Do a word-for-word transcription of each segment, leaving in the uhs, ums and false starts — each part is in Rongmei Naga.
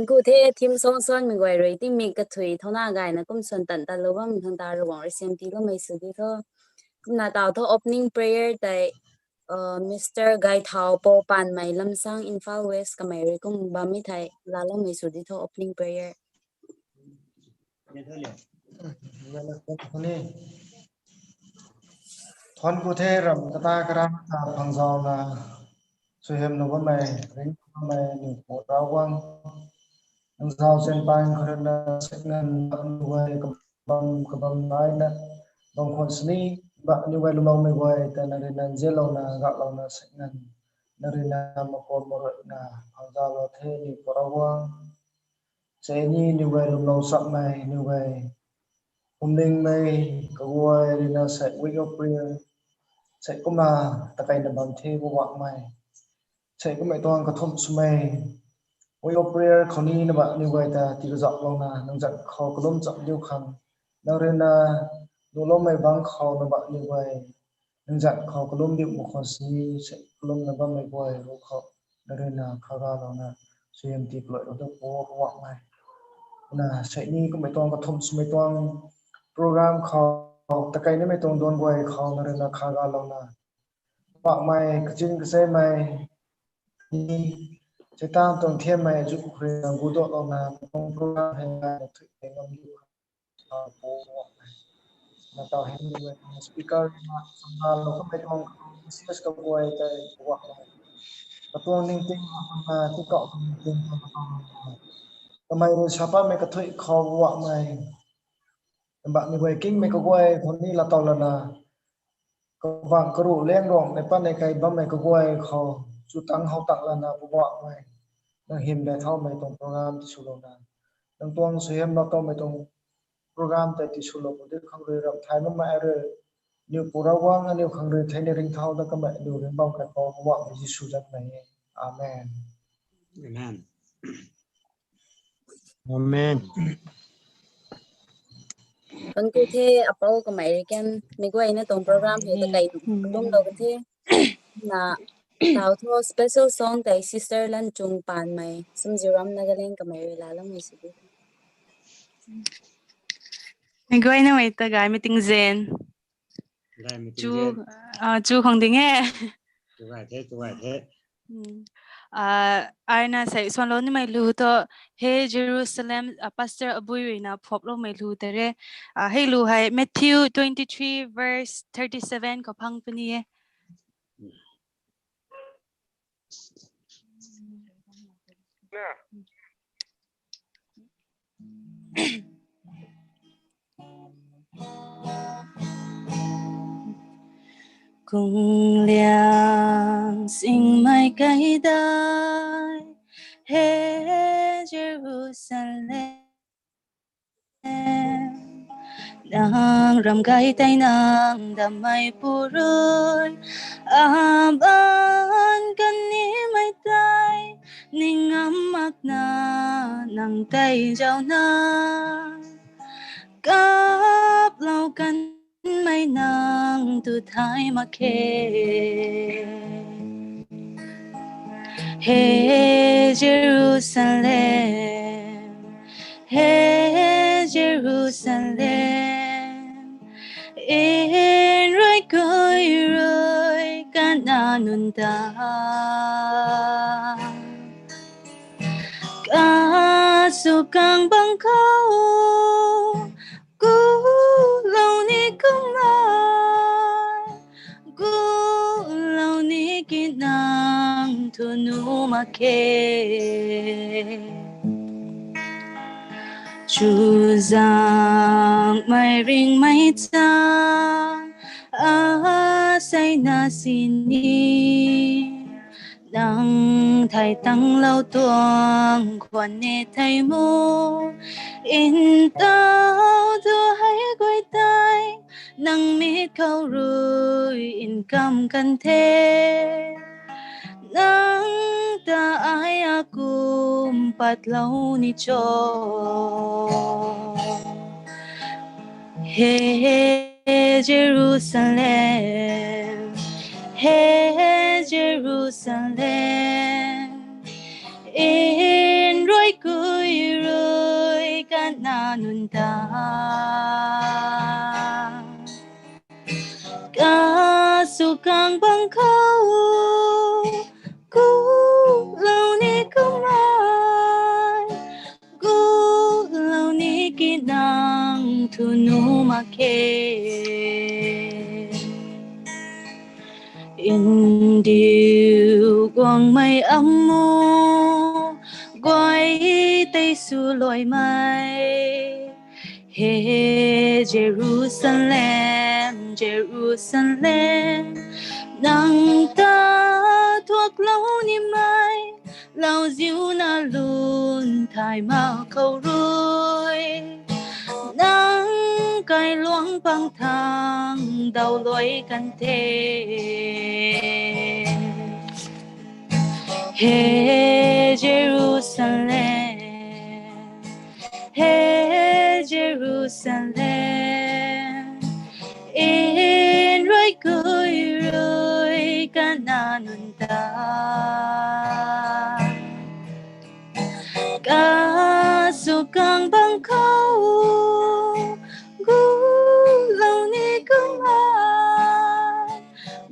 Ku the theme song suanmei guay rui tingmik kathui thauna gayna kum suan tan tan lou bam thang ta Ravguangc rui siam tiiloumei sw di tho. Kumna taw tho opening prayer tei Mister Gaithau Pou Panmei Lamsang Imphal West kamei rui kum bammei thei laaloumei sw di tho opening prayer. Thank you the ram kata karam ta phangzauna suaihiamlou bammei ringh bammei Niu Pu Ravguangc. Nang zauzian paan khou rui na sikngan aniu guay kabam kabam naina bam khwan sini ba aniu guay lwmloumei guay ta nang rui na nzianlouna gaklouna sikngan nang rui na makam maruina phangzalou the Niu Pu Ravguangc. Sei ni aniu guay lwmlou chapmei aniu guay pumlingmei kaguay rui na sei week of prayer sei kumna takeina bam the Pu Ravguangc mei. Sei kummei tuang kathumh swmei week of prayer khou ni na ba aniu guay ta tii kazauhlouna nang zat khou kalum cham diu khang nang rui na nuhloumei bangc khou na ba aniu guay nang zat khou kalum diu mak khwan sini sei kalumna bammei guay ru khou nang rui na kagalouna suaihiam tii pluailou da Pu Ravguangc mei. Na sei ni kummei tuang kathumh swmei tuang program khou takeina mei tuang duan guay khou nang rui na kagalouna Pu Ravguangc mei kachin kaseimei ni Seitaan tuang thiammei zu khou rui na gudolouna tuang program hei na thuimei ngam diu khang Pu Ravguangc mei. Na taw hei ni guay speaker na samlou kamei tuang message kaguay tei Pu Ravguangc mei. Katuang ningting na tingkauh ningting na kamei rui sa patmei kathui khou Pu Ravguangc mei. Mbak ni guay kingmei kaguay khou ni laatow lana kabang karuh liang ruang nei pat nei kai bammei kaguay khou chu tang how tak lana Pu Ravguangc mei. Nang hym le thaumei tuang program tiswlouna nang tuang suaihiam laatowmei tuang program tei tiswlou pu di khang rui ram thay makmei rui Niu Pu Ravguangc aniu khang rui thei ni ringcthau da kamei aniu ring bam kai Pu Ravguangc mei Jisu zanc mei. Amen. Amen. Amen. Thank you the apou kamei rui kan mei guayna tuang program hei takai lum lou the. Na taw tho special song tei Sister Lanchung Panmei Sumziram Nagaland kamei rui laaloumei sw di. Mei guayna mei ta gaymei tingzan. Chu khang ding e. Ai na sei suanlou nimei lu tho, He Jerusalem, Pastor Abui rui na phoploumei lu tei re. Hei lu hei Matthew twenty-three verse thirty-seven khou phang puni e. Kung liang singmei kaidai, He Jerusalem, nang ram gay tei nang dammei purui, aban kanimei tei ning ngam makna nang tei zauna kaplou kanmei nang tu thay mak khe. He Jerusalem, He Jerusalem, nrui kui rui kana nunc ta kasw kang bang khou kulou ni kumna kulou ni ki nang thu nuh mak khe. Chuzaenghmei ringhmei chang aseina sini nang thei tanglou tuang khwan ni thei mu. Ntauh tu hei guay tei nang mit khou rui nkam kan the. Nang ta ai akum patlou ni cho. He Jerusalem, He Jerusalem, nrui kui Kasukang bang khou, kulou ni kumai, kulou ni ki nang thu nuh mak khe. Ndiu guangmei amu, guay tei swluaimei. He Jerusalem, Jerusalem, nang ta thuaklou nimei, lauziu na lun thay mak khou rui, nang kailuang pang thang daw luai kan the. He Jerusalem, he Jerusalem, nrui kui rui kana nunc ta kasukang bang khou, gulou ni kumai,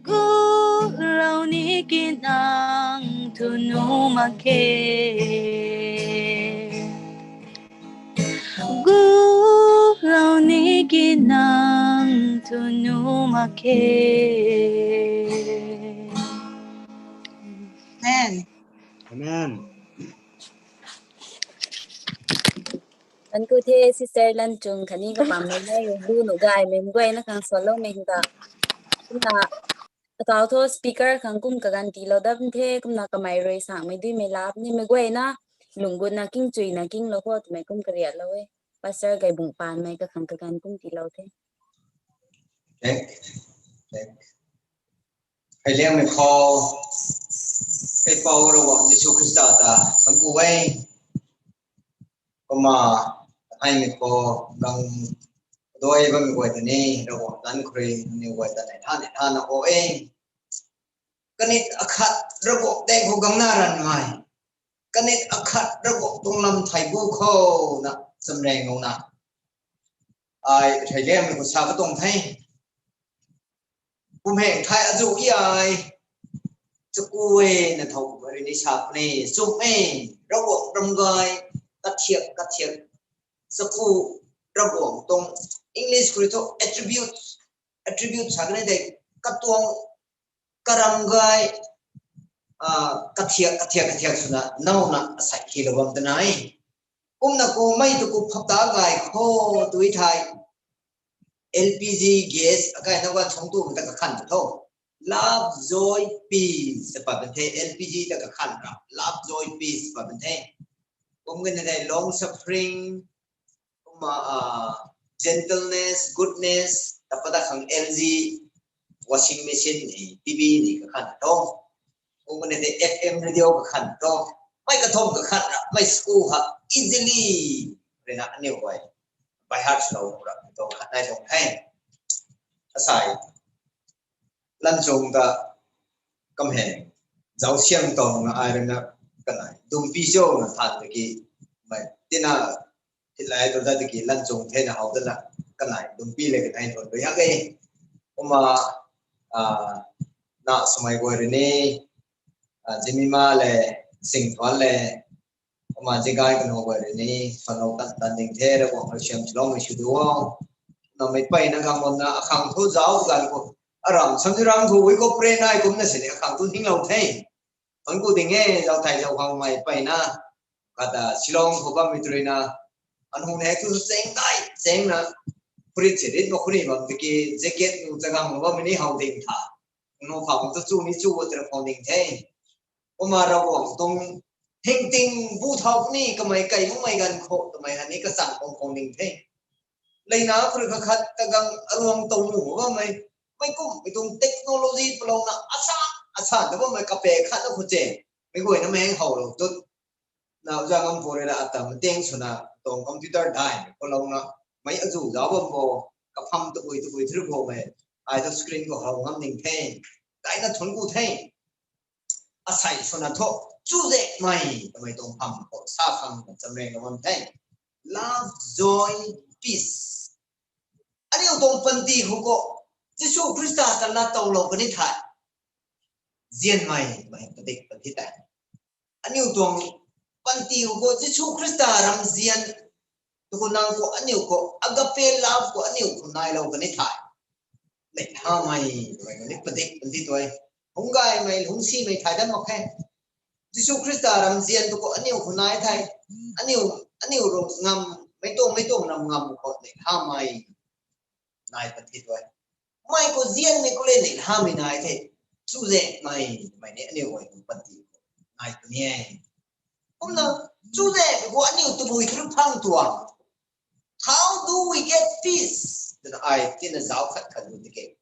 gulou ni ki nang thu nuh mak khe. Gulou ni ki nang thu nuh mak khe. Amen. Amen. Kan ku the, Sister Lanchung khatni kapammei nei, lu nuh gaymei guayna khang swloumei ta. Kumna, katau thu speaker khang kum kaganv tiilou dat the, kumna kamei rui sangmei duimei lap nimei guayna, lungc gutna king chuina kinglou kho twmei kum kariatlou e. Pastor Gaibungc Panmei kakhang kaganv kum tiilou the. Thank, thank. Hei liangmei khou, Kaipouc Ravguangc Jisu Khrista ta thank you e. Kumna, heimei khou, gang dui bammei guay ta ni, Ravguangc zanc khou rui, ni guay ta nei tha nei tha na o e. Kanei akhat Ravguangc daeng khou gangna ranvmei. Kanei akhat Ravguangc tuang lam thei bu khou na, chamrang nung na. Ai, hei liangmei khou sa katuang the. Kum heng thai azu i ai. Chaku e na thow rui ni sa puni. Chum e, Ravguangc ram gay, kathiak, kathiak. Chaku Ravguangc tuang English khou rui thu attributes, attributes sa kan de, katuang karam gay, ah, kathiak, kathiak, kathiak swna, nauna asai khilou bam tana e. Kumna kumei tu ku phapta gay khou tui thai. L P G gas akai na wan chong tu ta kakhan ta tho. Love, joy, peace. Sa pat the L P G ta kakhan ra. Love, joy, peace pat the. Kum kan de long suffering, kumna, ah, gentleness, goodness, ta pat ta khang L G, washing machine ni, T V ni kakhan tho. Kum kan de F M radio kakhan tho. Mei kathom kakhan ra, mei school ha, easily, rui na aniu guay. By heart swlou ra, tho khat nai tuang the. Asai. Lanchung ta kam hei, zausiam tuang na ai rui na kanei, dumpi cho na than tiki, mei, tina, thilai tu da tiki, Lanchung the na how da na, kanei, dumpi le kanei thon rui hak e. Kumna, ah, na swmei guay rui ni, ah, Jemima le, Singthuan le, kumna Jinggai kan how guay rui ni, fanlou tan, tan ding the, Ravguangc rui siam swloumei sw du o. Namei peyna gang wan na, akhang thu zauc gan khou, aram samziram khou ui khou pray nai kumna sini, akhang thu ninglou the. Thank you ding e, zauc thai zauc khang mei peyna. Kata Shillong khou bammei tu rui na, anhun hei tu cheng dai, cheng na, purit se rit ma khuni bam tiki, jacket nu chagam ma bammei ni how ding tha. Nu pham tu chu ni chu wo tira khou ding the. Kumna Ravguangc tuang hingting bu thau ni kamei kai mumei ganv khou, kamei hani kachang khou khou ning the. Leina khou rui kakhat kagang aruang tow nu bammei, mei kum, mei tuang technology palouna asa, asa ta bammei kape khat na khou che, mei guay na mei howlou tut. Na uza ngam khou rui na ata mateng swna tuang computer dai, palouna, mei azu zauc bam bo, kapham tabui tabui thri bo mei, ai tu screen khou how ngam ning the, kaina thun ku the. Asai swna thu, chuzaenghmei, kamei tuang pham khou sa khang na chamrang na bam the. Love, joy, peace. Aniu tuang panty khou khou Jisu Khrista ta laa towlou kani thei, zianmei twmei padik pan thi tei. Aniu tuang panty khou khou Jisu Khrista ramzian tu khou nang khou aniu khou agape love khou aniu khou nailou kani thei, neihlamei twmei kani padik pan thi tei. Hungc gaymei, hungc simei thay dat mak khe. Jisu Khrista ramzian tu khou aniu khou nai thei, aniu, aniu rui ngam, meic tuang, meic tuang ram ngam khou neihlamei nai pan thi tei. Mei khou zianmei khou le neihlamei nai the. Chuzaenghmei twmei ni aniu guay tuang panty khou nai puni e. Kumna, chuzaenghmei khou aniu tabui thu phang tuang. How do we get peace? Twna ai tina zauc khat khat lu tiki,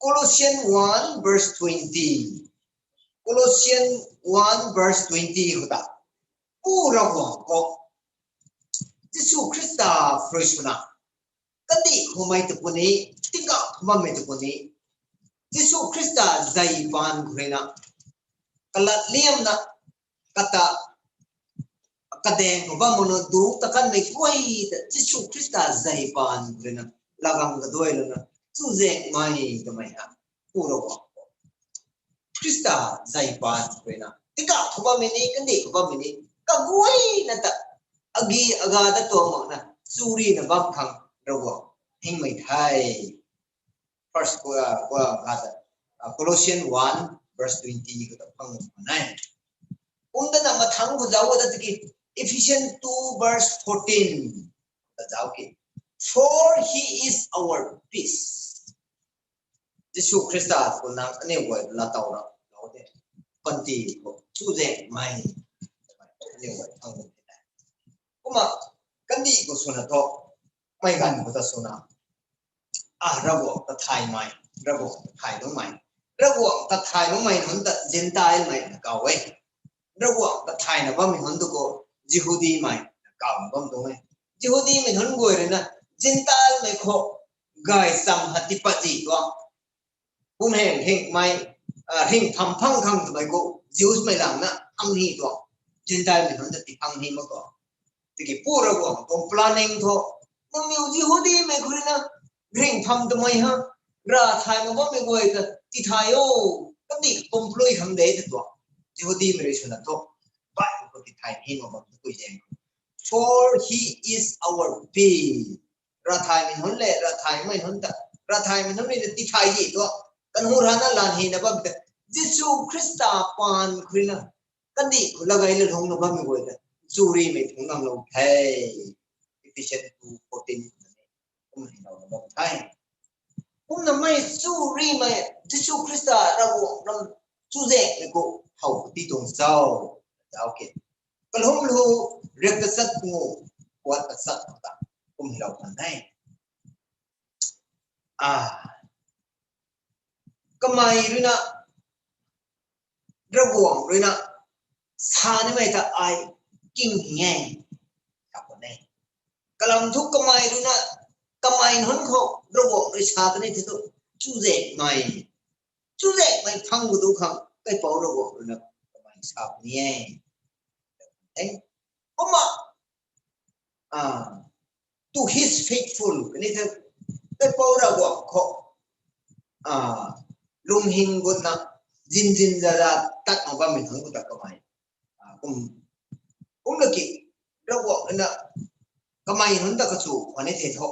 Colossians one verse twenty. Colossians one verse twenty khou ta, Pu Ravguangc khou, Jisu Khrista rui swna, kandih khoumei ta puni, tingkauh khou bammei ta puni, Jisu Khrista zei paan khou ruina, kalatliamna, kata, kadaeng khou bam makna duk ta kanmei guay ta Jisu Khrista zei paan khou ruina, lagang kaduai lana, chuzaenghmei twmei ha, Pu Ravguangc khou, Khrista zei paan khou ruina, tingkauh khou bammei ni, kandih khou bammei ni, kaguayna ta, agi aga ta tuang makna, churina bam khang Ravguangc hingmei the. First, uh, uh, uh, Colossians one verse twenty khou ta phang nai. Kumna mathang khou zauc ta tiki, Ephesians two verse fourteen ta zauc ki, For he is our peace. Jisu Khrista khou nang aniu guay laa tow ra lou de. Panty khou chuzaenghmei aniu guay phang de. Kumna kandih khou swna thu, meic ganv khou ta swna, a, Ravguangc ta thaymei, Ravguangc ta thay makmei, Ravguangc ta thay makmei nunc ta Gentile mei na kaw e. Ravguangc ta thayna bammei nunc tu khou Jihudimei na kawna bam tuang e. Jihudimei nunc guay ruina Gentile mei khou gaychamv ha tiipat zi tuang, pumheng hingmei, a, ringpham phang khang twmei khou Jews mei langna phang ni tuang, Gentile mei nunc ta tii phang ni mak tuang. Tiki Pu Ravguangc tuang planning thu, nangniw Jihudimei khou ruina ringpham twmei ha, ravthayna bammei guay ta tithay o, kandih pumplui khang de ta tuang. Jihudimei rui swna thu, Bible khou tithay ni mak bam tu pui zaeng. For he is our peace. Ravthaymei nunc le, ravthaymei nunc ta, ravthaymei nunc rui ta tithay di tuang. Kanhu rana lan hina bam ta, Jisu Khrista paan khou ruina, kandih khou lagay lungna bammei guay ta, churimei phungc ngamlou the. Ephesians two fourteen kum hei louna bam the. Kumna mei churimei Jisu Khrista Ravguangc ram chuzaenghmei khou how ti tuang cho, zauc ki. Kalum lu, riak tachat ngu, kuat tachat ta, kum hei lou kan the. A, kamei ruina, Ravguangc ruina sa nimei ta ai king ni e, ta khou ne. Kalam thu kamei ruina, kamei nunc khou Ravguangc rui sa ta ni the thu, chuzaenghmei, chuzaenghmei phang gu tu khang kaipouc Ravguangc ruina kamei sa ni e. E, kumna, a, to his faithful kani the, kaipouc Ravguangc khou, a, lungning gutna, zinzin zara tat mak bammei nunc khou ta kamei, a, kum, kumna ki, Ravguangc ruina kamei nunc ta kachu khwan ni the thu,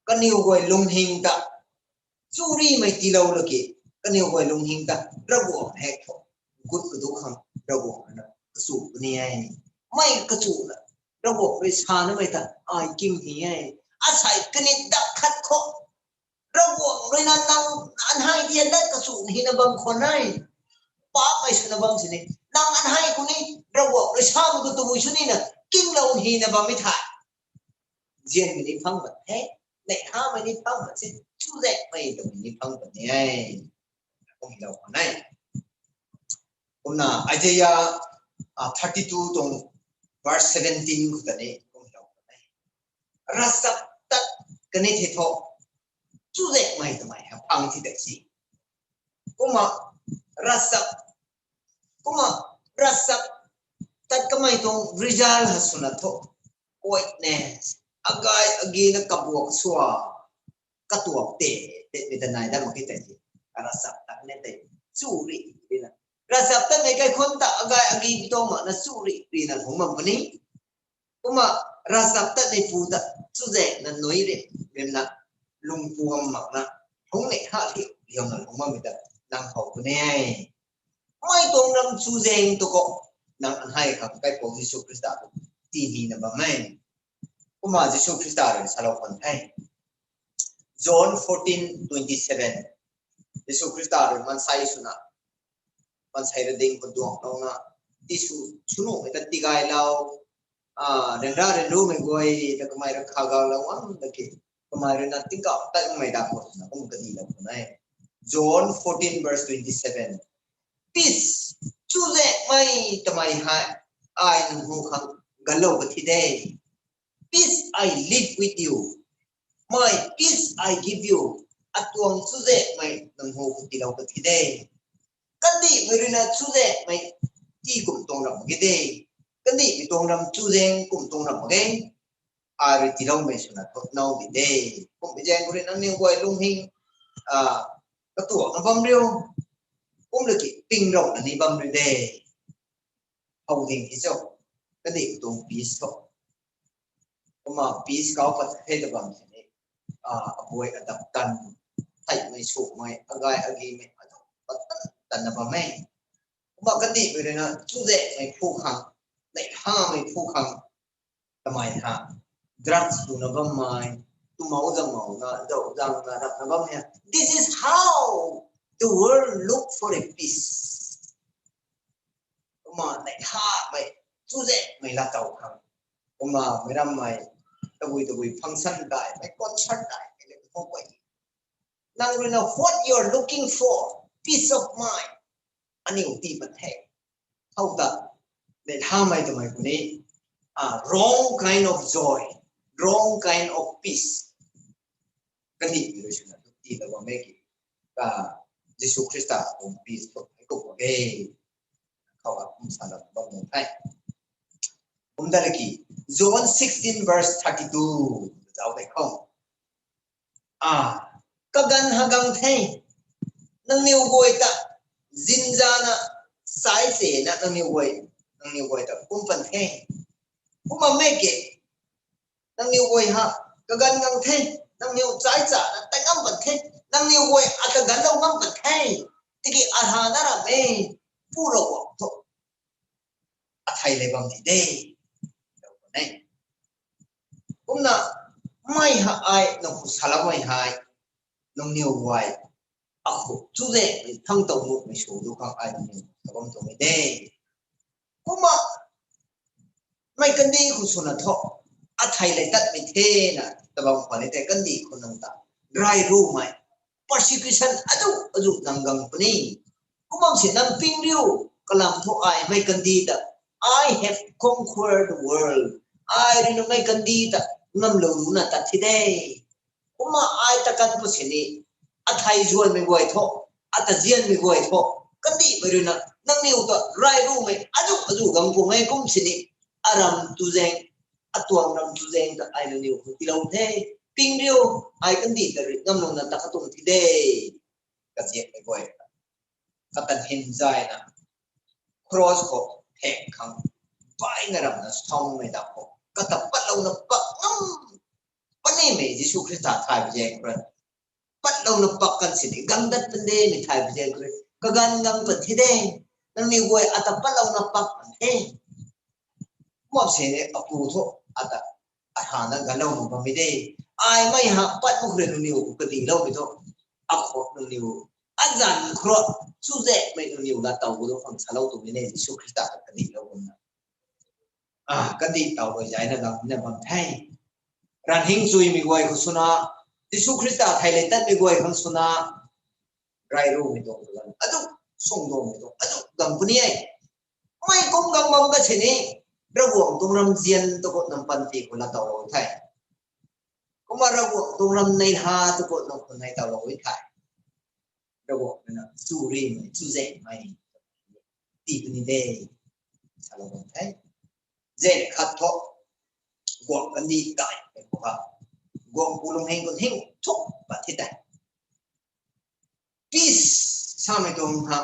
kaniw guay lungning ta, churimei tiilou laki, kaniw guay lungning ta Ravguangc hei thu, gut kadu khang Ravguangc ruina kachu puni e. Mei kachuna, Ravguangc rui sa nimei ta ai king ni e. Asei kani dak khat khou, Ravguangc ruina nang anhei tian dat kachu hina bam khwan e. Paapmei swna bam sini, nang anhei khou ni Ravguangc rui sa mak tu tabui sw nina kinglou hina bammei the. Zianmei ni phang mak the, neihlamei ni phang mak se, chuzaenghmei twmei ni phang mak ni e. Kum hei lou kan e. Kumna Isaiah, a, thirty two tuang verse seventeen khou ta ni kum hei lou kan e. Ravchap tat kani the thu, chuzaenghmei twmei ha phang ti tei si. Kumna ravchap, kumna ravchap tat kamei tuang result ha swna thu, quietness, agai agina kabuak sua, katuak te, te mi ta nai da mak ki tei, ravchaptatmei tei chu ri, ri na. Ravchaptatmei kaikhun ta agai agi tuang makna chu ri, ri na lungc bam puni. Kumna ravchaptatmei pu ta chuzaeng na nui ri, ri na lungpuam makna, lungc nei ha thi, ri na lungc bammei ta, nang how puni e. Mei tuang ram chuzaeng tu khou, nang anhei khang kaipouc Jisu Khrista tu, tii ni na bam e. Kumna Jisu Khrista rui salou khwan the. John fourteen twenty-seven. Jisu Khrista rui mansei swna, mansei ra ding khou duanglouna, tisw sw nuhmei ta tigaylou, ah, ryanra ryanrumei guay ta kamei rui kha gaulou ngam da ki, kamei rui na tingkauh tatmei da khou swna kum kadilou khwan e. John fourteen verse twenty-seven. Peace, chuzaenghmei twmei hei, ai nang hu khang galou ka thi de. Peace I leave with you. My peace I give you. Atuang chuzaenghmei nang hu khou tiilou ka thi de. Kandihmei rui na chuzaenghmei tii kum tuang ram mak ge de. Kandihmei tuang ram chuzaeng kum tuang ram mak ge. Ai rui tiiloumei swna thu now di de. Kummei zaeng khou rui nangniw guay lunghing, ah, katuakna bam riu. Kum la ki ping rou na ni bam riu de. How ding thi cho. Kandih tuang peace tho. Kumna peace kau pat the ta bam sini, ah, abuai adap tan, theihmei sumei, agai agimei, atu pat tan, tan na bam e. Kumna kandihmei rui na chuzaenghmei phu khang, neihlamei phu khang, twmei ha, drugs tu na bammei, tumau zangmau na, zau zang na, rap na bam e. This is how the world look for a peace. Kumna neihlamei, chuzaenghmei laatow khang. Kumna meic rammei, tabui tabui function daimei, concert daimei, le khou guay. Nang rui na what you are looking for, peace of mind. Aniu tii pat the. How ta, neihlamei twmei khou ni, ah, wrong kind of joy, wrong kind of peace. Kandihmei rui swna tu tiilou bammei ki, ka Jisu Khrista tuang peace tho hei kum mak ge. Khou a kum salou bam nuh the. Kum da la ki, John sixteen verse thirty-two. Zauc tei khou, ah, kaganv ha gang the. Nangniw guay ta zinzana, sai se na nangniw guay, nangniw guay ta kum pan the. Kumna mei ke, nangniw guay ha kaganv gang the, nangniw chaichana ta ngam pan the, nangniw guay ata ganvlou ngam pan the. Tiki arhana ram e, Pu Ravguangc thu athei le bam di de. Kumna, mei ha ai nang khou saloumei hei, nangniw guay akhou chuzaenghmei thangc tow nuhmei sw du khang ai nangniw sa bam tuang e de. Kumna, mei kandih khou swna thu, athei le tatmei the na ta bam khwan e tei kandih khou nang ta, rairumei, persecution azu azu nang gang puni. Kumna si nang ping riu, kalam thu ai mei kandih ta, I have conquered the world. Ai rui na mei kandih ta ngamlou luna tat thi de. Kumna ai ta kan pu sini, athei zuanmei guay thu, ata zianmei guay thu, kandihmei rui na nangniw ta rairumei azu azu gang pumei kum sini, aram chuzaeng, atuang ram chuzaeng ta ai nangniw khou tiilou the. Ping riu, ai kandih ta rui ngamlouna ta katuang thi de. Kazianmei guay, kata hymzaina, cross khou thek khang, baina ramna sangmei da khou kata patlouna pak ngam, panimei Jisu Khrista thay pu zaeng khou rui, patlouna pak kan sini gang dat pan de mei thay pu zaeng khou rui, kaganv gang pan thi de. Nangniw guay ata patlouna pak pan the. Kumna sini apu thu, ata, arhana ganvlou mak bammei de. Ai mei ha pat mak khou rui nangniw khou kadiloumei thu, akhou nangniw, azanc khou rui, chuzaenghmei nangniw laatow gu du khang salou twmei ne Jisu Khrista ta kadilou kumna, ah, kandih taw rui zaina gang na bam the. Ranhing chuimei guay khou swna, Jisu Khrista thei le tatmei guay khang swna, rairumei tuang azu, sungduangmei tuang azu gang puni e. Mei kum gang bam ka sini, Ravguangc tuang ramzian tu khou nang panty khou laatowlou the. Kumna Ravguangc tuang ram neihla tu khou nang khou neitawlou the. Ravguangc na chu rimei, chuzaenghmei tii puni de. Salou bam the. Zaeng khat thu, guang kandih dai e khou ha, guang pu lung heng khou heng thuk pat thi tei. Peace samei tuang ha,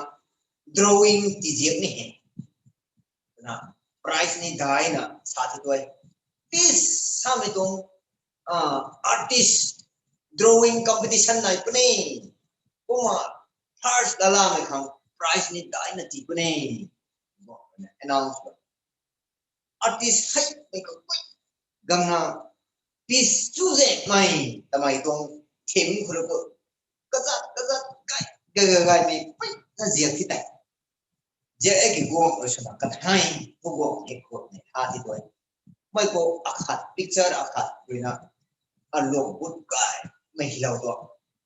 drawing tiziak ni he. Na, prize ni daina sa thi tuai. Peace samei tuang, ah, artist drawing competition nai puni. Kumna first lalamei khang prize ni daina ti puni. Announce artist hei mei ka kui gangna peace chuzaenghmei tamei tuang theme khou rui kazat kazat kai gai gai gai mei pui na ziak thi tei. Ziak e ki guang rui swna kanhei pu guang e khou ni ha thi tuai. Mei khou akhat picture akhat ruina aluang gut kai mei hilou tuang.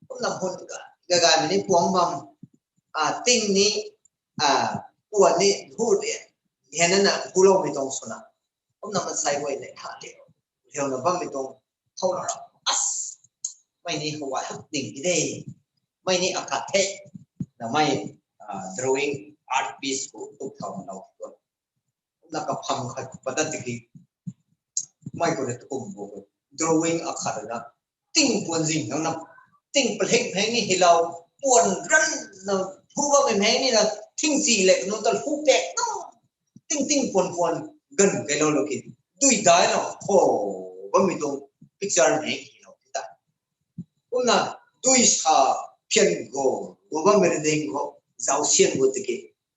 Kumna hun ka gai gai mei ni puang bam, a, ting ni, a, puan ni hu di, hena na huloumei tuang swna. Kumna mansei guay nei ha liu, liuna bammei tuang thow na ra. As, mei ni howai hak ding ki de. Mei ni akhat the. Na mei, ah, drawing art piece khou tuk thau na lou. Kumna kapham khat khou patat tiki. Mei khou na tukum bo. Drawing akhat na ting puan zing nang na, ting palhek mheng ni hilou, puan ran na, hu bammei mheng ni na, thing chi lek nunc ta hu pek na, ting ting puan puan ganv kailou lou ki, dui dai na, ho, bammei tuang picture mheng hilou ti ta. Kumna, dui sa phian go, go bammei riding khou, zausian go tiki,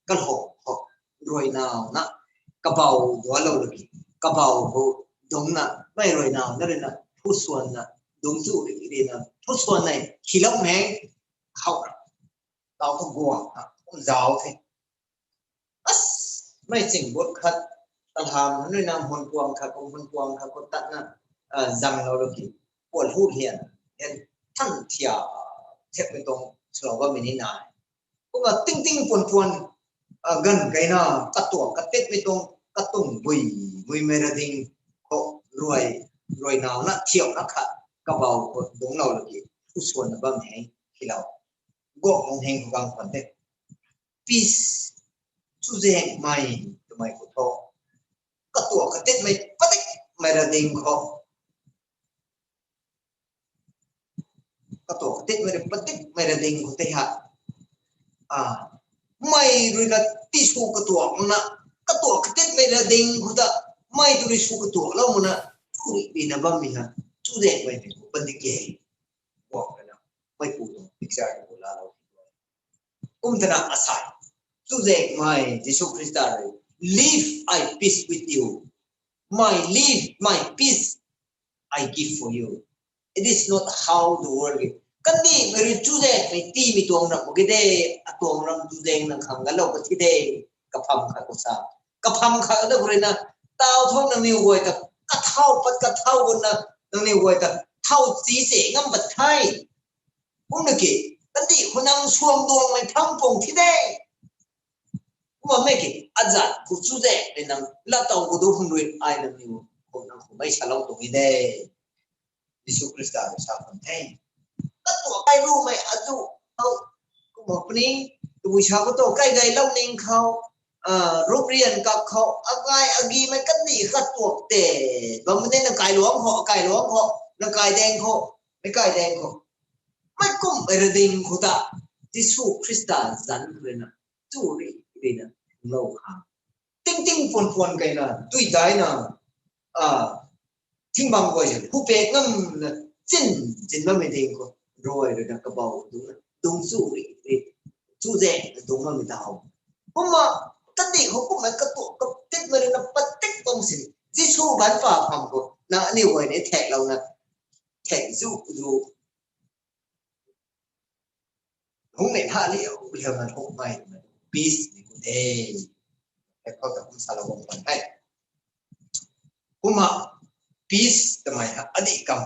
kalou khou, ruinau na, kabau dualou lou ki, kabau khou, dungcna, mei ruinau na ruina, phu suan na, dungc chu ri ri na, phu suan na, hilou mheng, khou ra, tau khou guang na, kum zau the. As, mei ching but khat, talham, nui na hun puang khat, kum hun puang khat, kum tat na, ah, zanglou lou ki, puan hu hian, hian, than thia, thepmei tuang, swlou bammei ni nai. Kumna ting ting puan puan, ah, ganv kaina, katuang katetmei tuang, katuang bui, buimei riding, khou, ruai, ruinau na, thiau na khat, kabau khou, dungclou lou ki, phu suan na bam heng, hilou. Guang lung heng khou gang khwan the. Peace chuzaenghmei twmei khou tho. Katuang katetmei padikmei riding khou. Katuang katetmei padikmei riding khou tei ha. Ah, mei ruina tisw katuang na, katuang katetmei riding khou ta, mei tu ri sw katuanglou muna, tu ri ri na bammei ha, chuzaenghmei mei khou padik e. Guang na, mei pu tuang picture khou laalou. Kum tana asai. Chuzaenghmei Jisu Khrista rui, Leave I peace with you. My leave, my peace I give for you. It is not how the world give. Kandihmei rui chuzaenghmei tiimei tuang ram mak ge de, atuang ram chuzaeng na khang galou ka thi de, kapham khat khou sa. Kapham khat na khou rui na, tau thau nangniw guay ta, kathau pat kathau gun na, nangniw guay ta, thau chi se ngam pat the. Kumna ki, kandih khou nang suang duangmei phang pung thi de. Kumna mei ki, azat khou chuzaenghmei nang, latau khou du hum rui ai nangniw, khou nang khou mei salou tuang e de. Jisu Khrista rui sa khwan the. Katuang kai rumei azu, hau, kumna puni, tabui sa khou tu, kai gaylou ning khou, ah, ruprian kak khou, akai agimei kandih katuak te, bam ne na kailuang khou, kailuang khou, na kaidaeng khou, mei kaidaeng khou. Mei kum mei riding khou ta, Jisu Khrista zanc khou rui na, tu ri, ri na, lou khang. Ting ting puan puan kaina, dui daina, ah, thingbang guay se, hu pek ngamna, chin, chin bammei ding khou, ruai rui na kabau dungc, dungc chu ri, ri, chuzaeng, dungc bammei ta how. Kumna, kandih khou kumna katuak, katikmei rui na patik bam sin, Jisu ganv pa pham khou, na aniw guay ni theklouna, thek zu, zu, hung nei tha liu, liu na thukmei, peace ni khou de. Hei khou ta kum salou bam khwan the. Kumna peace twmei ha, adih kam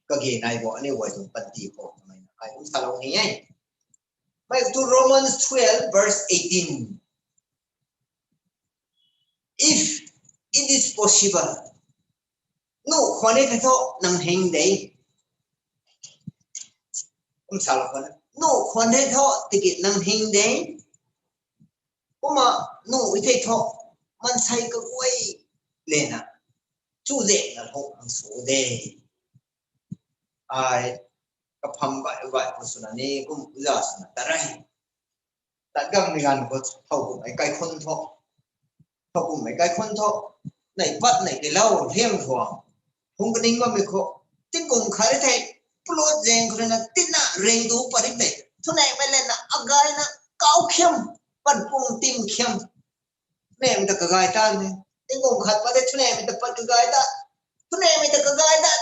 kage nai bo, aniw guay tuang panty khou twmei na, ai kum salou ni e. Mei tu Romans twelve verse eighteen. If it is possible, nuh khwan e the thu nang hing de. Kum salou khwan, nuh khwan e the thu tiki nang hing de. Kumna nuh e the thu, maansei kaguay lena, chuzaenghna lungh khang sw de. Ai kapham bai bai khou swna ni kum uza swna ta re. Tat gang ni ganv khou thow kummei kaikhun tho. Thow kummei kaikhun tho. Nei pat nei kilou liang thuang. Hung kaning bammei khou. Tingkum khat rui thei. Plot zaeng khou rui na tina ring du pat ri tei. Thuneimei lana agayna kau khiam. Pan pung tim khiam. Thuneimei ta kagay ta ni. Tingkum khat pat de thuneimei ta pat kagay ta. Thuneimei ta kagay ta.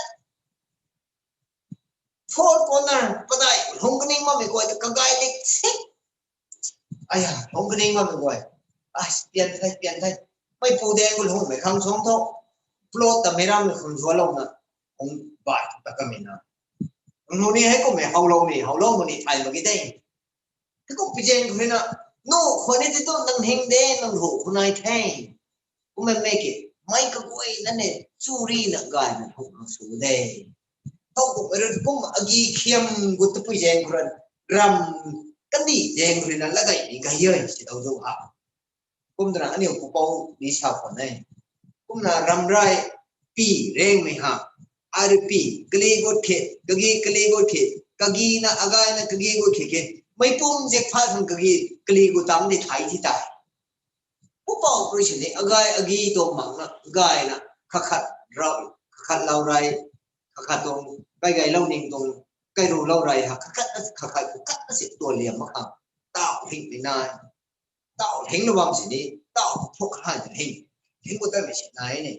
Four corner padai lungh kaning bammei guay ta kagay lik sik. Aya, lungh kaning bammei guay. Ai, pian the, pian the. Mei pu de gu lungmei khang suang tho. Plot ta meic ram khang zualouna. Hung bai ta kamei na. Nang nu ni hei kummei howlou ni, howlou mu ni thay mak ge de. Hei kum pizaeng khou rui na, nu khou ni ti tu nang hing de, nang ru khou nai the. Kummei mei ki, mei kaguayna ne, chu rina gayna lungh khang sw de. Thow kummei rui kum agi khiam gut tu pizaeng khou rui, ram kandih zaeng khou rui na lagay ni gay e, si dau zu ha. Kum twna aniu pupouc ni sa khwan e. Kumna ramrai pi rengmei ha. Ai rui pi, kali gut khe, kagi kali gut khe, kagi na, agay na, kagi gut khe khe. Mei pum zek phat khang kagi, kali gut tang di thai thi tai. Pupouc rui sini, agay agi tuang mak na, gay na, kakhat rau, kakhat lou rei, kakhat tuang, kai gay lou ning tuang, kai ru lou rei ha, kakhat na, kakhat, kakhat na si tuan liam mak khang. Tau hingmei nai. Tau hing lou bam sini, tau phuk hai ta hing. Hing ku ta mei si nai ni.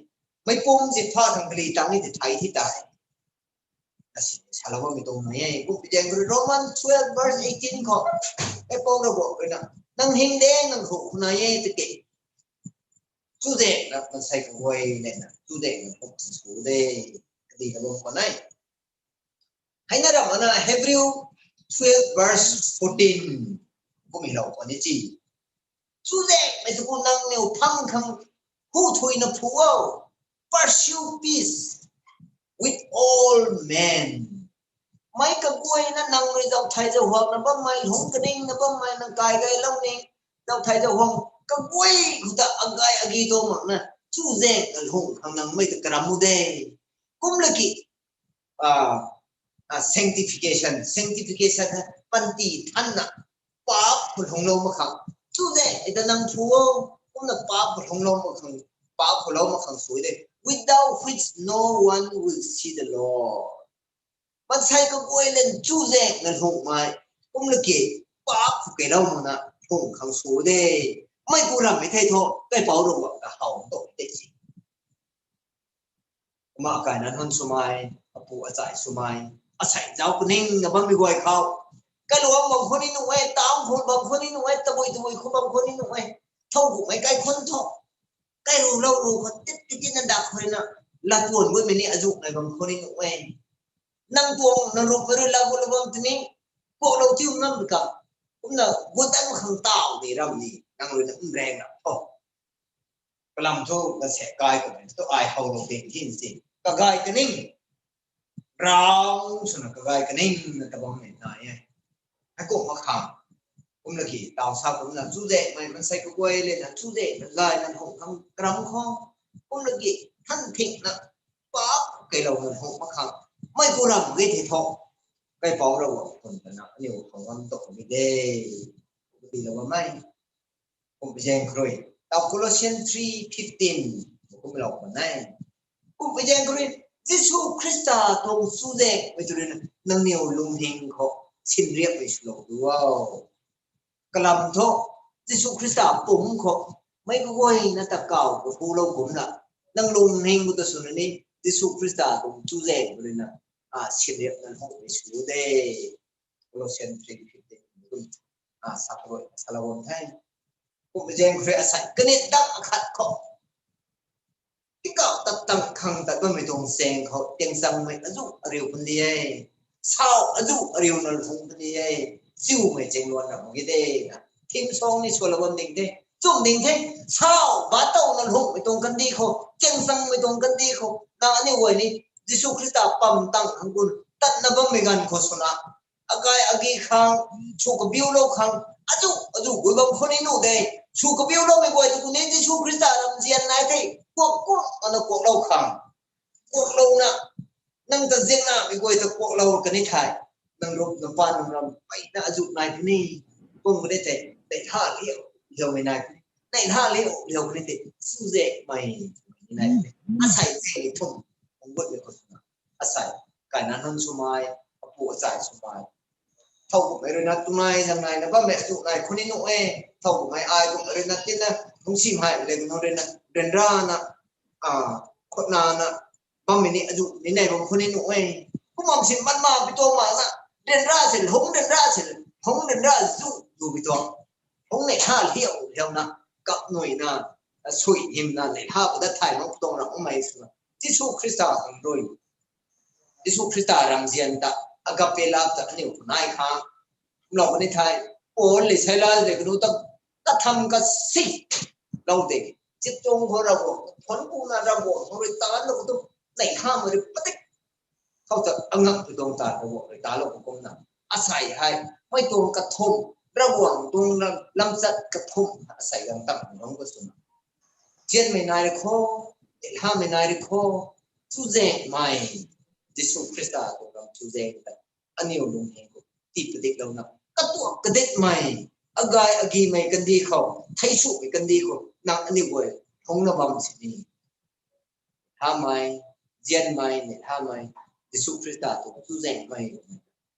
Mei pum si pha thang kali tang ni ti thai thi tai. Asi salou bammei tuang nai e. Kum pizaeng khou rui Roman twelve verse eighteen khou. E Paul rui bo rui na. Nang hing de, nang ru khou nai e tiki. Chuzaenghna, mansei kaguay le na. Chuzaenghna, kum sw de. Kadi na bam khwan e. Hei na ram na Hebrew twelve verse fourteen. Kum hi lou khwan ni chi. Chuzaenghmei tu ku nangniw phang khang hu thuina phu o. Pursue peace with all men. Mei kaguayna nang rui zauc thei zauc huang na bammei, lungh kaning na bammei, nang kai gay lou ni, zauc thei zauc huang kaguay khou ta agay agi tuang mak na, chuzaenghna lungh khang nang mei ta karam u de. Kum laki, ah, ah, sanctification, sanctification hei panty thanna, paap khou lunghlou mak khang. Chuzaenghmei ta nang phu o, kumna paap khou lunghlou mak khang, paap khou lou mak khang sw de. Without which no one will see the Lord. Mansei kaguay lan chuzaenghna lungmei, kum laki, paap khou keylou makna lungh khang sw de. Mei ku rammei thei thu, kaipouc Ravguangc ta how tou de si. Kumna kaina nunc swmei, apu achai swmei, asei zauc kaningna bammei guay khou. Kailuangc bam khou ni nuh e, town khou bam khou ni nuh e, tabui tabui khou bam khou ni nuh e. Thow kummei kaikhun tho. Kairu lou ru khou tit tit tit na dak khou rui na. Lattuan guaymei ni azuh nai bam khou ni nuh e. Nang tuang, nang ruhmei rui lau lou bam tini. Kuaklou tiu ngam ka. Kumna guat dat mak khang taw de ram ni. Nang rui na nreng na tho. Kalam thu na se kai khou tu ai howlou ding thin si. Kagay kaning. Rau swna kagay kaning na tabang ni nai e. Hei kum mak khang. Kum laki taw sa kumna chuzaenghmei mansei kaguay le na chuzaenghna gayna lungh khang karam khou. Kum laki than thingna paap keylouna lungh mak khang. Mei ku ram ge thei thu. Kaipouc Ravguangc khun twna aniu khou ngam tou ni de. Tilou bammei. Kum pizaeng khou rui. Taw Colossians three fifteen. Kum lou khwan e. Kum pizaeng khou rui. Jisu Khrista tuang chuzaenghmei tu rui na nangniw lungning khou sinriapmei swlou du o. Kalam thu, Jisu Khrista pumc khou, meic kaguayna ta kaw kaphulou kumna, nang lungning khou ta swna ni, Jisu Khrista tuang chuzaenghmei rui na, a, sinriapna lungmei sw de. Colossians three fifteen, a, sa khou rui, salou bam the. Kum pizaeng khou rui asei kanei dak akhat khou. Tikau tat tang khang tat bammei tuang chaeng khou, tiangchangmei azuh ariu pun di e. Sau azuh ariuna lungh pun di e. Chiumei chaeng luan ram ge de na. Theme song ni swlou bam ding the. Chum ding the. Sau, ba towna lungmei tuang kandih khou, tiangchangmei tuang kandih khou. Nang aniu guay ni, Jisu Khrista pam tang khang kun, tatna bammei ganv khou swna. Akai agi khang, sw kabiulou khang, azuh, azuh gui bam khou ni nuh de. Sw kabiuloumei guay tu kuni Jisu Khrista ramzian nai the, kuak kuak ana kuaklou khang. kuaklouna, nang ta zianna mei guay ta kuaklou kani thei, nang rup nang pa nang ram peyna azuh nai puni, kum kani thei, neihla liu, liumei nai puni, neihla liu, liu kani thei, chuzaenghmei, nai puni, asei zaeng thum, kum gut ni khou swna, asei, kaina nunc swmei, apu achai swmei, thow kummei rui na tunai zang nai na bammei azuh nai khuni nuh e, thow kummei ai kummei rui na tina, lungsimei le nu rui na, ryanrana, a, khutnana, bammei ni azuh ni nei bam khuni nuh e. Kum bam si man ma pi tuang mak na, ryanra si, hung ryanra si, hung ryanra zu, zu pi tuang. Hung neihla liu, liuna, kap nuina, sui hymna, neihla pu dat thay mak pi tuang ram umei swna. Jisu Khrista hang rui. Jisu Khrista ramzian ta, agape love ta aniu khou nai khang. Kumlou kani thei, Paul le Silas le kanu ta, katham kasi lou de. Chiptuang khou Ravguangc, thuanc kuna Ravguangc khou rui taanc lou tu, neihlamei rui padik. Khou ta angak tu tuang ta Ravguangc rui taanc lou kumna. Asei hei, mei tuang kathum, Ravguangc tuang lam, lamchat kathum, asei lam tam nung ka swna. Zianmei nai rui khou, neihlamei nai rui khou, chuzaenghmei, Jisu Khrista tuang ram chuzaeng ta, aniu lungning khou, tii padiklouna, katuak kadikmei, agay agimei kandih khou, theisumei kandih khou, nang aniu guay, phungna bam sini. Hamei, zianmei, neihlamei, Jisu Khrista tuang chuzaenghmei,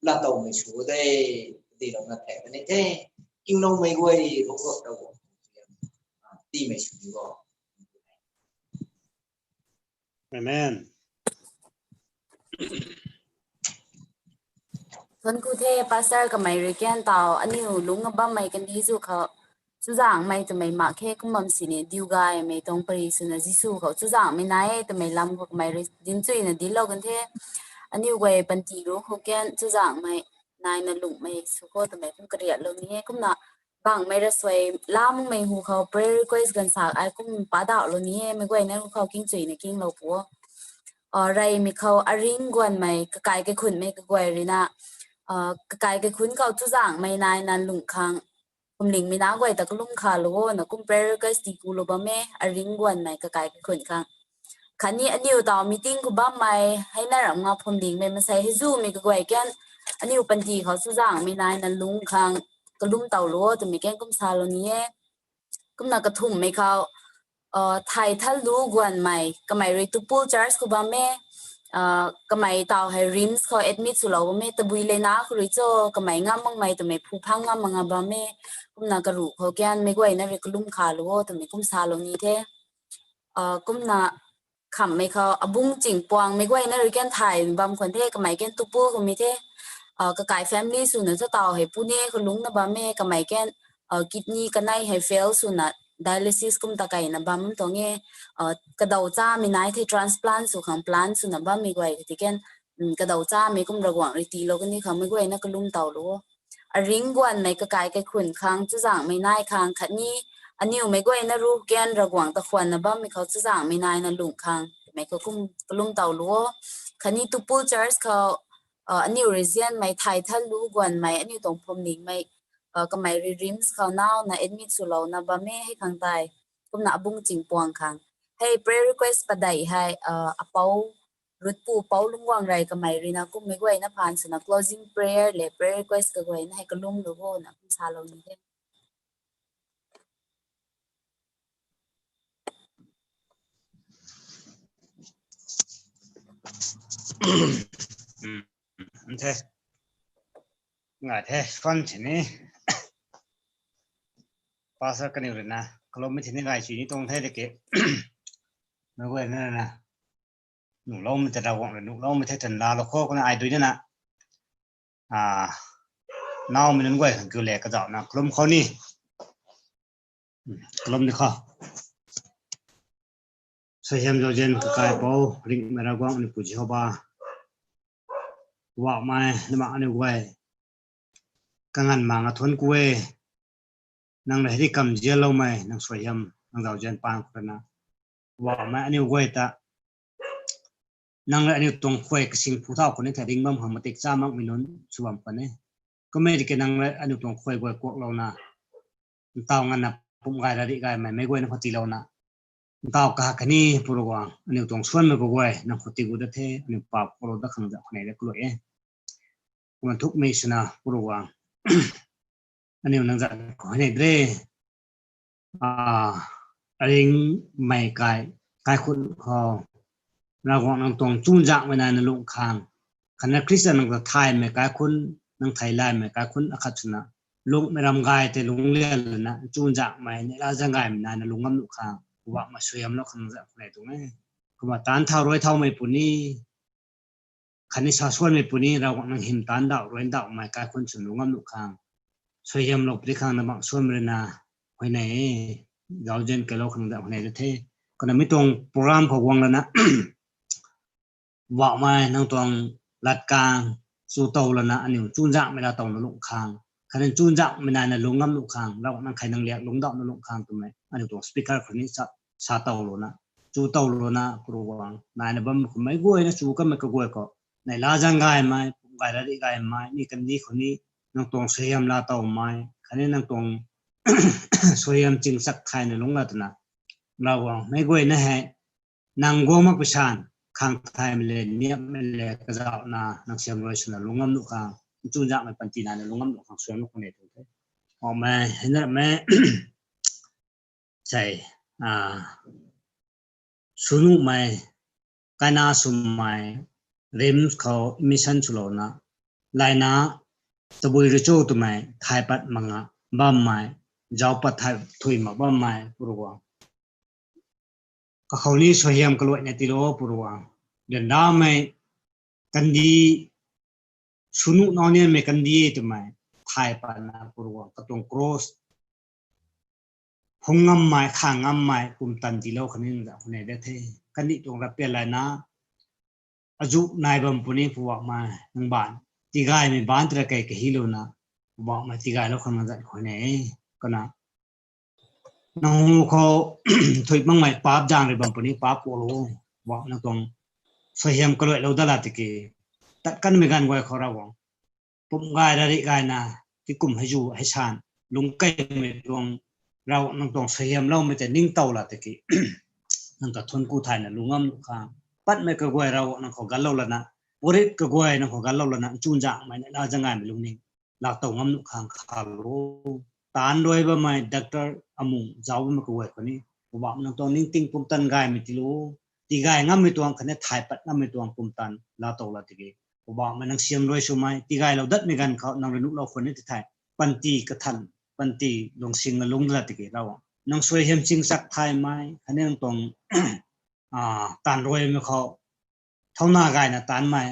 laatowmei sw de, kadilouna thek kani the, kingloumei guay, khou khou ta guang. Tiimei sw di o. Amen. Thuanc ku the, Pastor, kamei rui kan taw, aniu lungc bammei kandih zu khou, chuzaenghmei twmei mak khe kum bam sini, diu gaymei tuang pary swna Jisu khou, chuzaenghmei nai e twmei lam khou kamei rui dinc chuyna dinclou kan the, aniu guay panty ru khou kan, chuzaenghmei, naina lungcmei sw khou twmei kum kariatlou ni e, kumna, bangmei rasuai lamei hu khou prayer request ganv sak ai kum padauhlou ni e, mei guayna hu khou king chuyna kinglou pu o. Ah, reymei khou aring guanmei, kakai kaikhunhmei kaguay rui na, ah, kakai kaikhunc khou chuzaenghmei naina lungc khang, kumlingmei na guay ta kalum khalou o, na kum prayer request tii kulou bam e, aring guanmei kakai kaikhunc khang. Khatni aniu taw meeting khou bammei, heina ram nga phwamdingmei masei hei zumei kaguay kan, aniu panty khou chuzaenghmei naina lungc khang, kalum towlou o, twmei kan kum salou ni e. Kumna kathumhmei khou, ah, thay thalu guanmei, kamei rui Tupul Church khou bam e, ah, kamei taw hei RIMS khou admit swlou bam e, tabui leina khou rui cho, kamei ngam makmei twmei phu phang ngam mak nga bam e, kumna karuh khou kan, mei guayna rui kalum khalou o, twmei kum salou ni the. Ah, kumna khamhmei khou, abung chingpuangmei guayna rui kan thay bam khwan the, kamei kan Tupul khoumei the, ah, kakai family swna thu taw hei Pune khou lungcna bam e, kamei kan, ah, kidney kanei hei fail swna dialysis kum ta kaina bam tuang e, ah, kadaw chamei nai the transplant sw khang plan swna bammei guay ti kan, um, kadaw chamei kum Ravguangc rui tiilou kani khou mei guayna kalum towlou o. Aring guanmei kakai kaikhunc khang, chuzaenghmei nai khang, khatni aniu mei guayna ru kan Ravguangc ta khwanna bammei khou chuzaenghmei naina lungc khang, mei khou kum kalum towlou o. Khatni Tupul Church khou, ah, aniu rui zianmei thay thalu guanmei, aniu tuang phwamlingmei, ah, kamei rui RIMS khou nauna admit swlouna bam e hei khang tei. Kumna abung chingpuang khang. Hei prayer request padeih hei, ah, apou, rutpu pou lungc guang rey kamei rui na kummei guayna phaan swna closing prayer le prayer request kaguayna hei kalumlou o na kum salou ni the. Ngai the, phone sini. Pastor kaniw rui na, kalum mi sini ngai sini tuang the de ke. Mei guayna na, nuhloumei ta Ravguangc rui nuhloumei the tan laalou khou kumna ai dui na. Ah, naumei nunc guay khang kiu le kazauhna kalum khou ni. Kalum ni khou. Suaihiam zauzian kakaipou, ringhmei Ravguangc aniu Pu Jehova. Wauhmei, nangma aniu guay. Kanganv mak nga thuanc ku e. Nang rui hei di kamzianloumei, nang suaihiam, nang zauzian paan khou rui na. Wauhmei aniu guay ta. Nang rui aniu tuang khuay kasing phu thau khou ni thei ring bam khang matik cha makmei nunc sw bam khwan e. Kummei di ke nang rui aniu tuang khuay guay kuaklouna. Ntaw nganvna pumh gay ra rih gaymei meic guayna khou tiilouna. Ntaw kahak kani Pu Ravguangc, aniu tuang suanmei kaguay nang khou tiigu dat the, aniu paap khou lou dat khang zauc khou nei dat kalui e. Kumna thukmei swna Pu Ravguangc, aniu nang zat khou nei dre. A, aringmei kai, kaikhun khou Ravguangc nang tuang chuzaenghmei naina lung khang, khatni Khrista nang ta thaymei kaikhun, nang thei laymei kaikhun akhat swna lungmei ram gay tei lungclian lana chuzaenghmei neihla zaeng gaymei naina lung ngam nuh khang, Pu Ravguangc mei suaihiamlou khang zat khou nei tuang e. Kumna taanc thau rui thaumei puni, khatni sa suanmei puni Ravguangc nang hym taanc dauh rui ndauhmei kaikhun swna lung ngam nuh khang suaihiamlou puni khang na bangc suanmei rui na huayney e, zauzian keylou khang zat huayney dat the. Kumna mi tuang program khou guang lana Pu Ravguangc mei nang tuang latkaeng chu tow lana aniu chuzaenghmei laa towna lung khang, khatni chuzaenghmei naina lung ngam nuh khang, Ravguangc nang khai nang liak lungcdauhna lung khang twmei aniu tuang speaker khou ni sa, sa tow lana, chu tow lana Pu Ravguangc naina bam khou meic guayna chu kamei kaguay khou neihla zaeng gaymei, pum gay rari gaymei, mi kandih khou ni nang tuang suaihiam laa towmei, khatni nang tuang suaihiam chingchak thayna lungc la twna Ravguangc meic guayna hei nang guang mak pui san, khang thaymei le, niapmei le kazauhna nang siam rui swna lung ngam nuh khang, chuzaenghmei panty naina lung ngam nuh khang suaihiamlou khang nei tuang the. Amen. Hei na mei sei, a, swnuhmei, kaina swmei, RIMS khou admission swlouna, layna tabui rui cho twmei thay pat mak nga bammei, zauc pat thay thui mak bammei Pu Ravguangc, kakhou ni suaihiam kaluaina tiilou Pu Ravguangc. Ryanramei kandih, swnuh nau nianmei kandih twmei thay patna Pu Ravguangc katuang cross phung ngammei, khang ngammei pumtan tiilou khang ni nang zat khou nei dat the. Kandih tuang ravpian layna azuh nai bam puni Pu Ravguangc mei nang baanc tigaymei baanc tei ra kei kahylouna, Pu Ravguangc mei tigaylou khang nang zat khou nei e. Kumna nang hu khou thuy makmei paap zaeng rui bam puni paap kuaklou, Pu Ravguangc nang tuang suaihiam kaluailou dat la tiki, tat kanmei ganv guay khou Ravguangc pum gay rari gayna, tikum hei zu hei san lungc keymei tuang, Ravguangc nang tuang suaihiamloumei tei ningtow la tiki nang ta thuanc ku thayna lung ngam nuh khang, patmei kaguay Ravguangc nang khou ganlou lana, purit kaguay nang khou ganlou lana chuzaenghmei neihla zaeng gaymei lungning laa tow ngam nuh khang khalou. Taanc rui bammei doctor, amung zauc bammei kaguay khou ni Pu Ravguangc nang tuang ningting pumtan gaymei tiilou, tigay ngammei tuang khatni thay pat ngammei tuang pumtan laa tow la tiki, Pu Ravguangc mei nang siam rui swmei tigaylou datmei ganv khou nang rui nuhlou khwan ni ti thei, panty kathan, panty lungsing na lungc dat la tiki Ravguangc nang suaihiam chingchak thaymei khatni nang tuang, a, taanc ruimei khou thauna gayna taancmei,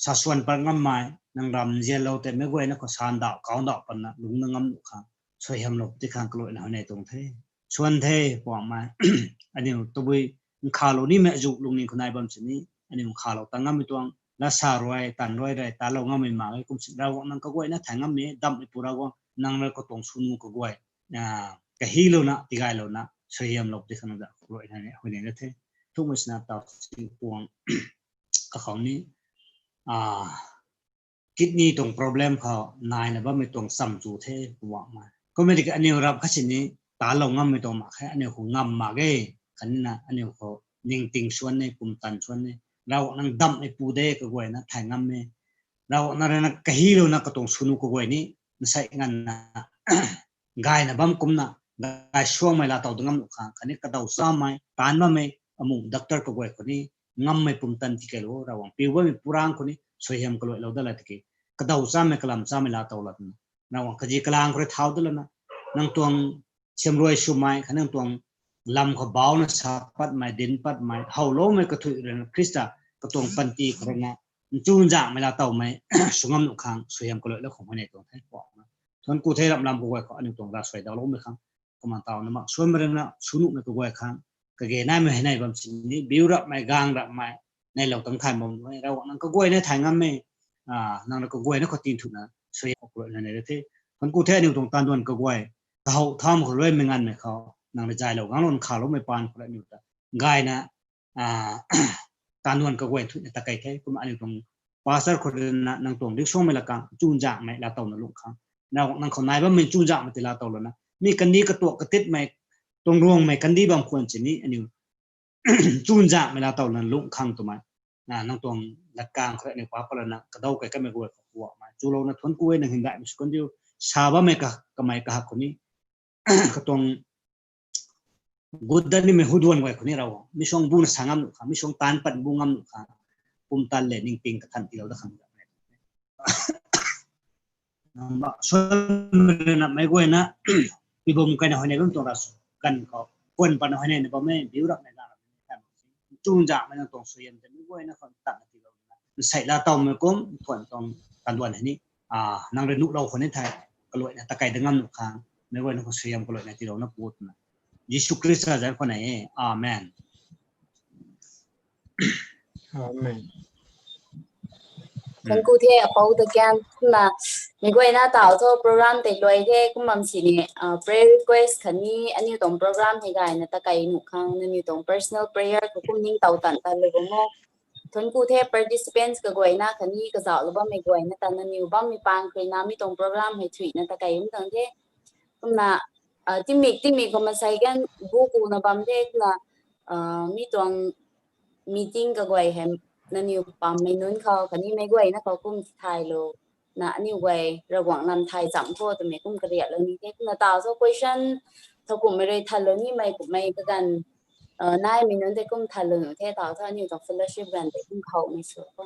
sa suan pat ngammei, nang ram nzianlou tei meic guayna khou sandauh kaudauh patna lungcna ngam nuh khang suaihiamlou ti khang kaluaina huayney tuang the. Suan the Pu Ravguangc mei, aniu tabui nkhavlou nimei azuh lungning khou nai bam sini, aniu nkhavlou ta ngammei tuang latsa rui, taanc rui rui taanclou ngammei mak e. Kum si Ravguangc nang kaguayna thay ngammei damhmei Pu Ravguangc, nang rui katuang swnu kaguay, a, kahylouna tigaylouna suaihiamlou ti khang nang zat khou kaluaina huayney dat the. Thukmei swna taw si puang kakhou ni, a, kidney tuang problem khou naina bammei tuang cham chu the Pu Ravguangc mei. Kummei tiki aniu rap khat sini taanclou ngammei tuang mak khe, aniu khou ngam mak ge, khatni na aniu khou ningting suan ni, pumtan suan ni, Ravguangc nang damhmei Pu de, kaguayna thay ngammei, Ravguangc nang rui na kahylouna katuang swnu kaguay ni, nsei nganvna gayna bam kumna, gay suangmei laa tow da ngam nuh khang, khatni kadaw chamei, taanc bammei, amung doctor kaguay khou ni, ngammei pumtan tikeilou, Ravguangc piu bammei Pu Ravguangc khou ni suaihiam kaluailou dat la tiki, kadaw chamei kalam chamei laa tow la twna, Ravguangc kazi kalang khou rui thau dat lana, nang tuang siam rui swmei khatni nang tuang lam khou bauna sa patmei, dinc patmei, howloumei kathuic rui na Khrista katuang panty khou rui na nchunzanghmei laa towmei sw ngam nuh khang suaihiam kaluailou khang huayney tuang the Pu Ravguangc mei. Thuanc ku the, ramh lam kaguay khou aniu tuang ravsuai dawloumei khang, kumna taw na mak suanmei rui na swnuhmei kaguay khang, kage naimei hei nei bam sini, biu rapmei, gang rapmei, neilou tang thay bam e, Ravguangc nang kaguayna thay ngammei, a, nang rui kaguayna khou tinthuina suaihiam kaluaina nei rui the. Thuanc ku the, aniu tuang taanduan kaguay, kahow tham khou luaimei nganvmei khou nang rui zaylou ganglou nkhavloumei paan khou rui aniu ta gayna, a, taanduan kaguay thuina ta kei the. Kumna aniu tuang pastor khou rui na nang tuang diksuangmei lakang nchunzanghmei laa towna lung khang, Ravguangc nang khou nai bammei nchunzanghmei tei laa tow lana, mi kandih katuak katitmei, tuang ruangmei kandih bam khwan sini aniu chunzakmei laa towna lungh khang twmei, nang tuang latkang khou ni pa palana kadau kei kamei guay khou kuakmei chulouna thuanc ku e, nang hymdaihmei sw kan diu. Sa bammei ka kamei kahak khou ni katuang gut dat nimei huduan guay khou ni Ravguangc, mi suang buna sa ngam nuh khang, mi suang taanc pat bu ngam nuh khang, pumtan le ningting kathan tiilou da khang, namei guayna pibum kaina huayney bam tuang ra sw kan khou kuan patna huayney na bammei biu rapmei ga, chunzakmei nang tuang suaihiam tei meic guayna khou tatna tiilouna nsei laa towmei kum thuan tuang kaluan hei ni nang rui nuhlou khou ni thei kaluaina takei da ngam nuh khang, meic guayna khou suaihiam kaluaina tiilouna pu twna Jisu Khrista zanc khou nei e. Amen. Amen. Thank you the apou ta kian kumna, meic guayna taw thu program tei luai the kum bam sini prayer request khatni aniu tuang program hei gayna takei nuh khang nangniw tuang personal prayer khou kum ningtow tan ta lou bam o. Thuanc ku the participants kaguayna khatni kazauhlou bammei guayna ta nangniw bammei pang khruina mi tuang program hei thuina takei um tang the. Kumna timik timik khou masei gan bu kuna bam the kumna mi tuang meeting kaguay hei nangniw pammei nunc khou khatni meic guayna khou kum tithaylou na aniu guay Ravguangc lam thay cham tho twmei kum kariaklou ni the. Kumna taw thu question thowkumhmei rui thanlou nimei kummei kaganv naimei nunc tei kum thanlou nuh the, taw thu aniu tuang fellowship ganv tei kum khoumei sw kho.